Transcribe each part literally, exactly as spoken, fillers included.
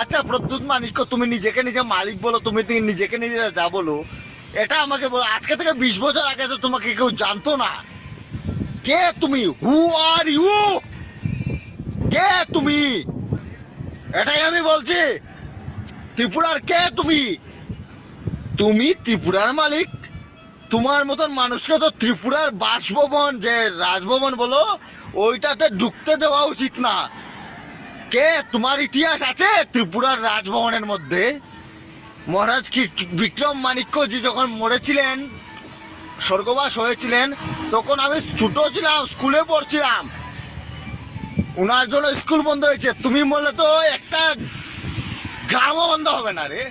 আচ্ছা প্রদ্যুৎ মানিক্য, তুমি নিজেকে নিজে মালিক বলো, তুমি তি-, নিজেকে নিজে রাজা বলো, এটা আমাকে বলো। আজকে থেকে বিশ বছর আগে তো তোমাকে কেউ জানতো না। কে তুমি? Who are you? কে তুমি? এটাই আমি বলছি। ত্রিপুরার কে তুমি? তুমি ত্রিপুরার মালিক। তোমার মতন মানুষকে তো ত্রিপুরার বাসভবন, যে রাজভবন বলো, ওইটাতে ঢুকতে দেওয়া উচিত না। কে, তোমার ইতিহাস আছে ত্রিপুরার রাজভবনের মধ্যে? মহারাজ কি বিক্রম মাণিক্য জি যখন মরেছিলেন, স্বর্গবাস হয়েছিলেন, তখন আমি ছোট ছিলাম, স্কুলে পড়ছিলাম। ওনার জন্য স্কুল বন্ধ হয়েছে। তুমি বললে তো একটা গ্রামও বন্ধ হবে না রে।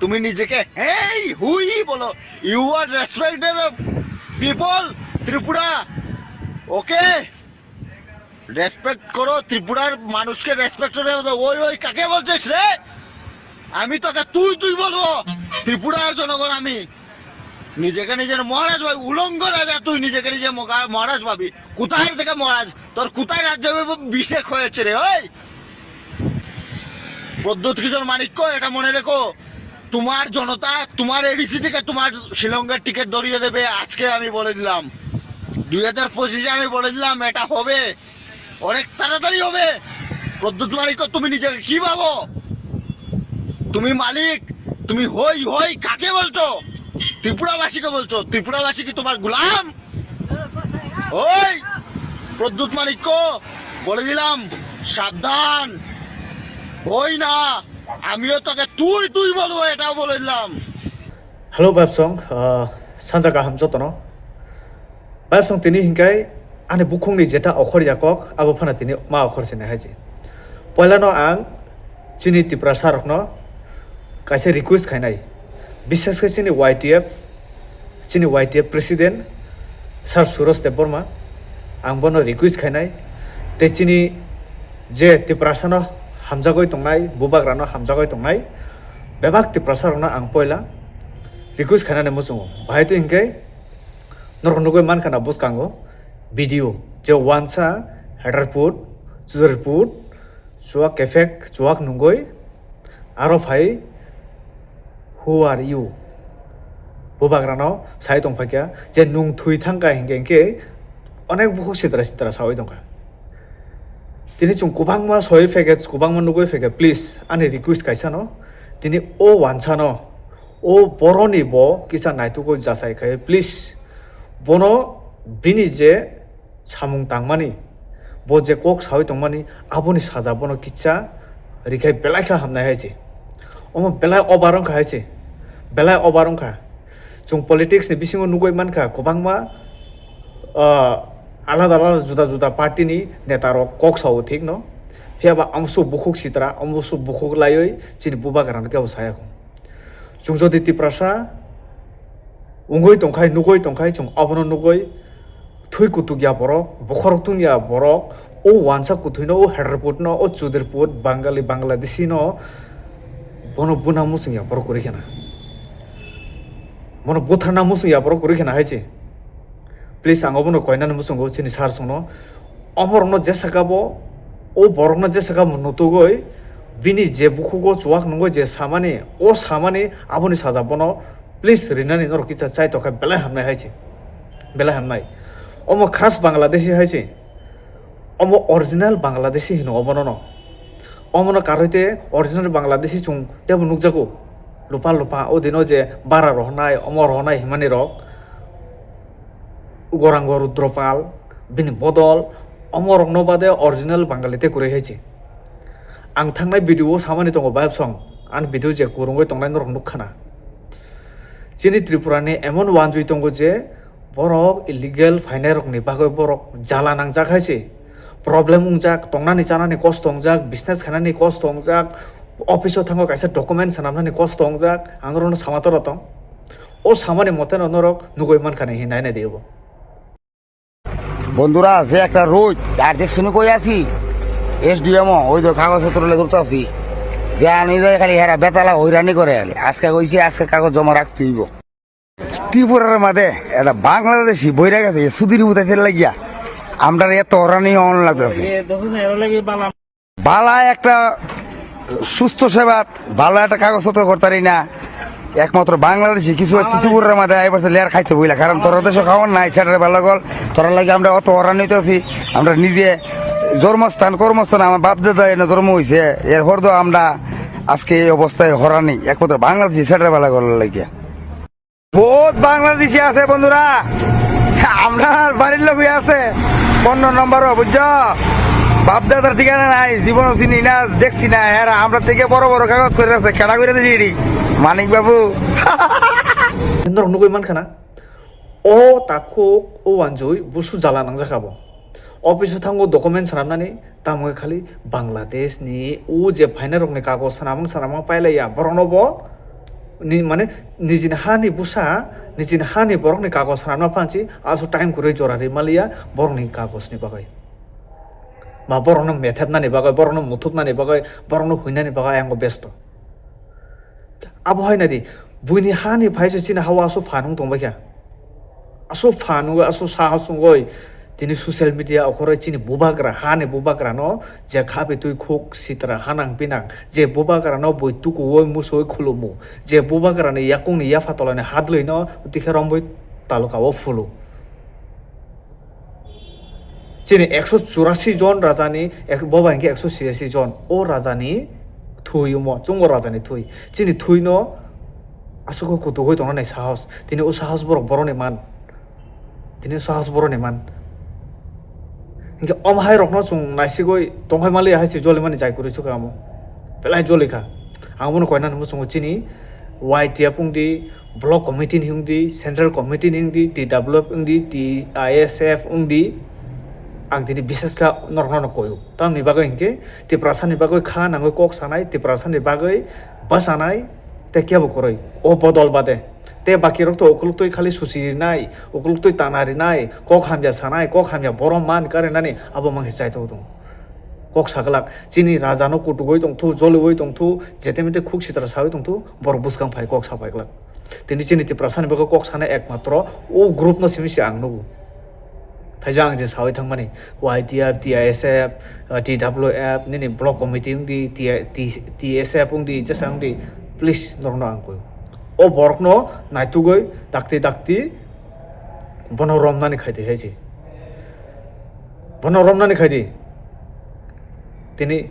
তুমি নিজেকে হেই হুই বলো। You are respected people, Tripura. Okay, respect করো, ত্রিপুরার মানুষকে রেসপেক্ট করে। ওই ওই কাকে বলছিস রে? আমি তোকে তুই তুই বলবো। ত্রিপুরার জনগণ আমি। নিজেকে নিজের মহারাজ ভাবি, উলঙ্গ রাজা তুই, নিজেকে নিজে মগা-, মহারাজ ভাবি। কোথায় থেকে মহারাজ? তোর কোথায় রাজ্যাভিষেক হয়েছে রে? ওই প্রদ্যুৎ কিশোর মাণিক্য, এটা মনে রেখো, তোমার জনতা, তোমার এডিসি থেকে তোমার শিলংয়ের টিকিট ধরিয়ে দেবে। আজকে আমি বলে দিলাম, দুই হাজার পঁচিশে আমি বলে দিলাম, এটা হবে, অনেক তাড়াতাড়ি হবে। প্রদ্যুৎ মাণিক্য, তুমি নিজেকে কি ভাবো? তুমি মালিক, তুমি হই হই কাকে বলছো? ত্রিপুরাবাসীকে বলছো। ত্রিপুরাবাসী কি তোমার গোলাম? ওই প্রদ্যুৎ মাণিক্য, বলে দিলাম, সাবধান, হই না, আমিও তোকে তুই তুই বলবো, এটাও বলে দিলাম। Hello, Babsong, ah, sanja kaham jotono. Babsong tini hinkai ani bukhungni jeta okhor yakok, abo phano tini ma okhor sini hai ji. Poilano ang chini Tiprasa rokno kaisa request khainai. Bishes khe chini Y T F, chini Y T F president Sir Suraj Debbarma, ang bono request khainai. Tei chini je Tiprasano hamjagwi tongnai, bubagrano hamjagwi tongnai, bebak Tiprasa rokno ang poila request khainani muchungo. Bahai twi hinkhe norok nugwi mankha na bwskango video je wansa, header put, chudar put, chuak effect, chuak nungwi, aro phai, "Who are you?" Bubagrano sai tongphaikha je nwng thwi thangkha hinkhe, hinkhe onek bukhuk sitra sitra sawi tongkha. Tini chwng kwbangma soi phaikha, kwbangma nugwi phaikha, please ani request kaisa no, tini o wansano, o boroni bo kisa naitugwi jasai khai, please bono bini je samung tangmani, bo je kok sawi tongmani, aboni saja bono kisa rikhai belai kha hamnai hai se. Omo belai over wngkha hai se, belai over wngkha. Chwng politics ni bisingo nugwi mankha kwbangma, ah, alada alada juda juda party ni neta rok kok sao thik no, phiya ba amsuk bukhuk sitra, amsuk bukhuk laiwi chini bubagra no kebo saya kho. Chwng jodi Tiprasa wngwi tongkhai, nugwi tongkhai, chwng abono nugwi thwi kutuk ya borok, bokhorok tong ya borok, o wansa kuthwi no, o header put no, o chudir put, Bangali, Bangladeshi no, bono buna muchung ya borok kwrwi khena. Bono butharna muchung ya borok kwrwi khena hai se. Please, ang obono koinani muchungo chini sir songno. Omorokno jesa kabo, o borokno jesa kabo nutugwi, bini je bukhugo chuak nungwi je samani, o samani aboni saja bono please rinani norok kisa chai tokha belai hamnai hai se. Belai hamnai. Omo khas Bangladeshi hai se. Omo original Bangladeshi hino obono no. Omono karwi te original Bangladeshi chwng tebo nukjago. Lupa lupa o dino je bara rohonai, omo rohonai himani rok. Gorang Rudropal, bini bodol, omo rokno bade original Bangali te kwrwi hai se. Ang thangnai video o samani tongo Babsong, ani video je kwrwngwi tongnai norok nukha na. Chini Tripura ni emon wanjwi tongo je borok illegal phainai rokni bagwi borok jala nangjak hai se. Problem wngjak, tongnani chanani kosto wngjak, business khainani kosto wngjak, office o thango kaisa document swnamnani kosto wngjak, ang norokno sama tora tong. O samani mote no norok nugwi mankha ni hinwi nainai di obo. বন্ধুরা, যে একটা রোদ, আর দেখছো নি কই আছি? এসডিএমও ওই তো কাগজপত্র লইয়া ঘুরতে আছি। যে আনি যায় খালি হেরা বেতালা হইরানি করে খালি। আজকে কইছি, আজকে কাগজ জমা রাখতে হইব। ত্রিপুরার মাঝে একটা বাংলাদেশি বইরা গেছে, সুধীর বুঝাইতে লাগিয়া আমরা এত হরানি অন লাগতেছে। বালা একটা সুস্থ সেবা, ভালো একটা কাগজপত্র করতারি না। একমাত্র বাংলাদেশি কিছু ত্রিপুরার মধ্যে আইবার লেয়ার খাইতে বইলা, কারণ তোরা দেশে খাওয়ার নাই, সেটার বেলা গল, তোরা লাগে আমরা অত হরান হইতেছি। আমরা নিজে জন্মস্থান, কর্মস্থান, আমার বাপ দাদা এনে জন্ম হইছে, এর হর তো আমরা আজকে এই অবস্থায় হরানি, একমাত্র বাংলাদেশি সেটার বেলা গল লাগিয়া। বহুত বাংলাদেশি আছে বন্ধুরা, আমরা বাড়ির লোকই আছে, পনেরো নম্বরও, বুঝছো? বাপ দাদার ঠিকানা নাই, জীবনও চিনি না, দেখছি না। এরা আমরা থেকে বড় বড় কাগজ করে আছে, কেডা করে দিছি এটি? মানিক বাবু। Norok nugui mankha na, o takhuk o wanjui busu jala nangjak bo. Office o thango document swnamnani, tamo khe khali Bangladesh ni o je phainai rokni kagoj swnamang swnamang pailaiya, borokno bo ni, mane, nijini hani busa, nijini hani borokni kagoj swnamna phansi, asu time kwrwi jora ri maliya borokni kagojni bagwi. Ma borokno methepnani bagwi, borokno muthupnani bagwi, borokno huinani bagwi ayang bo besto. Abo hai nadi, buini hani phai se chini hao asu phan wng tongbai kha. Asu phan wngwi, asu sahos wngwi, tini social media okhoroi chini bubagra, hani bubagra no je khapi twi khuk sitra hanang pinang, je bubagra no bui tukuwi musuwi khulumu, je bubagra ni yakung ni yapha tola ni hadlwi no tikhe rombui taluka o phulu. Chini ekso churasi jon rajani, ek-, boba hinkhe ekso chirasi jon. O rajani thui omo, chungo rajani thui. Chini thui no aswk khe kutuk oi tongnai sahos. Tini o sahos borok boroni man. Tini o sahos boroni man. Hinkhe omo hai rokno chwng naisigwi tongkhai maliya hai se jolimani jai kwrwi chukha omo. Belai jolikha. Ang bono koinani muchungo chini Y T F wngdi, Block committee ni wngdi, central committee ni wngdi, T W F wngdi, T I S F wngdi, ang tini bises kha norokno no koyo. Tamni bagwi hinkhe Tiprasani bagwi kha nangwi kok sanai, Tiprasani bagwi bwsanai, tei kebo kwrwi o bodol bade. Tei baki rok to ukuluk twi khali susi rinai, ukuluk twi tana rinai, kok hamya sanai, kok hamya borom man karinani abo mangsi chaitok tong. Kok saglak, chini raja no kutugwi tongthu, joliwi tongthu, jete mete khuk sitra sawi tongthu, borok bwskang phai kok sapai glak. Tini chini Tiprasani bagwi kok sanai ekmatro o group no simi se ang nugo. Thaijak ang je sawi thangmani, Y T F, T I S F, uh, T W F, nini block committee wngdi, T I, T, T S F wngdi, jesa wngdi, please norokno ang koi. O borokno naitugwi dakti dakti bono romnani khaidi hai se. Bono romnani khaidi. Tini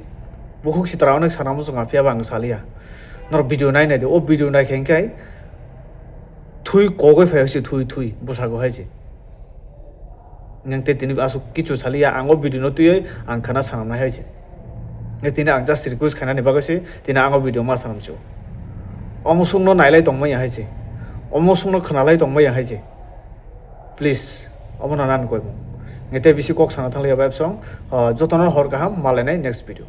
bukhuk sitra onek sana muchung aphiya ba ang saliya. Norok video nai nai di. O video nai khe hinkhe thui kogoi phai se thui thui bwsago hai se. Nang te tini asuk kichu saliya, ang o video no twiwi ang khana sanamnai hai se. Nge tini ang just request khainani bagwi se tini ang o video ma sanam se. Omo sungno nailai tongmaya hai se. Omo sungno khwnalai tongmaya hai se. Please, omo no nan koimung. Nge te bisi kok sana thangliya bai song, ah, jotono hor kaham malainai next video.